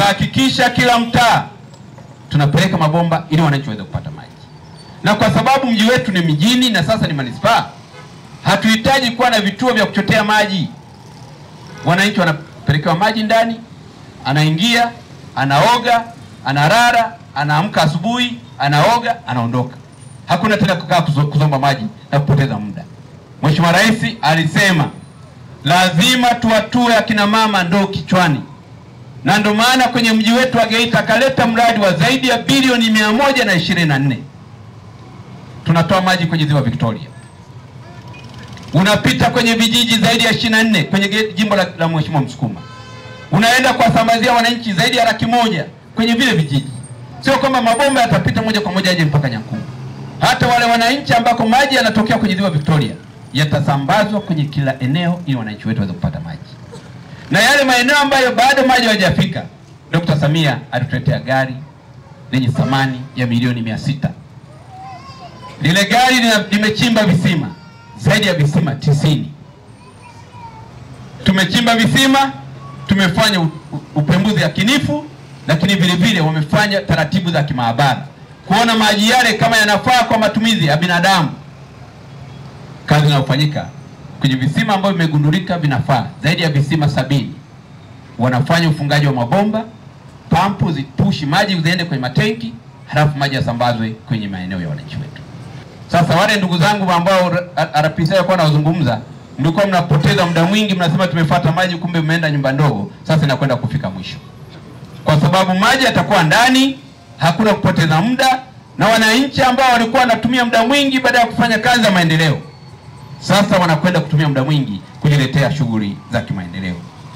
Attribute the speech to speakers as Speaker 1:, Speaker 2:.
Speaker 1: Tutahakikisha kila mtaa tunapeleka mabomba ili wananchi waweze kupata maji. Na kwa sababu mji wetu ni mijini na sasa ni manispaa, hatuhitaji kuwa na vituo vya kuchotea maji. Wananchi wanapelekewa maji ndani, anaingia, anaoga, anarara, anaamka asubuhi, anaoga, anaondoka. Hakuna tena kukaa kuzomba maji na kupoteza muda. Mheshimiwa Rais alisema lazima tuwatue akina mama ndoo kichwani. Na ndio maana kwenye mji wetu wa Geita akaleta mradi wa zaidi ya bilioni 124. Tunatoa maji kwenye ziwa Victoria. Unapita kwenye vijiji zaidi ya 24 kwenye jimbo la Mheshimiwa Msukuma. Unaenda kuwasambazia wananchi zaidi ya 100,000 kwenye vile vijiji. Sio kwamba mabomba yatapita moja kwa moja aje mpaka Nyankumbu. Hata wale wananchi ambako maji yanatokea kwenye ziwa Victoria yatasambazwa kwenye kila eneo ili wananchi wetu waweze kupata maji. Na yale maeneo ambayo bado maji hayajafika, Dr. Samia alituletea gari lenye thamani ya milioni 600. Lile gari limechimba visima zaidi ya visima 90. Tumechimba visima, tumefanya upembuzi yakinifu, lakini vile vile wamefanya taratibu za kimaabara kuona maji yale kama yanafaa kwa matumizi ya binadamu. Kazi inayofanyika kwenye visima ambavyo vimegundulika vinafaa zaidi ya visima 70. Wanafanya ufungaji wa mabomba, pampu zipushi maji ziende kwenye matenki, halafu maji yasambazwe kwenye maeneo ya wananchi wetu. Sasa wale ndugu zangu ambao RPC walikuwa wanazungumza, mlikuwa mnapoteza muda mwingi, mnasema tumefuata maji, kumbe mmeenda nyumba ndogo. Sasa inakwenda kufika mwisho, kwa sababu maji yatakuwa ndani, hakuna kupoteza muda. Na wananchi ambao walikuwa wanatumia muda mwingi baada ya kufanya kazi za maendeleo, sasa wanakwenda kutumia muda mwingi kujiletea shughuli za kimaendeleo.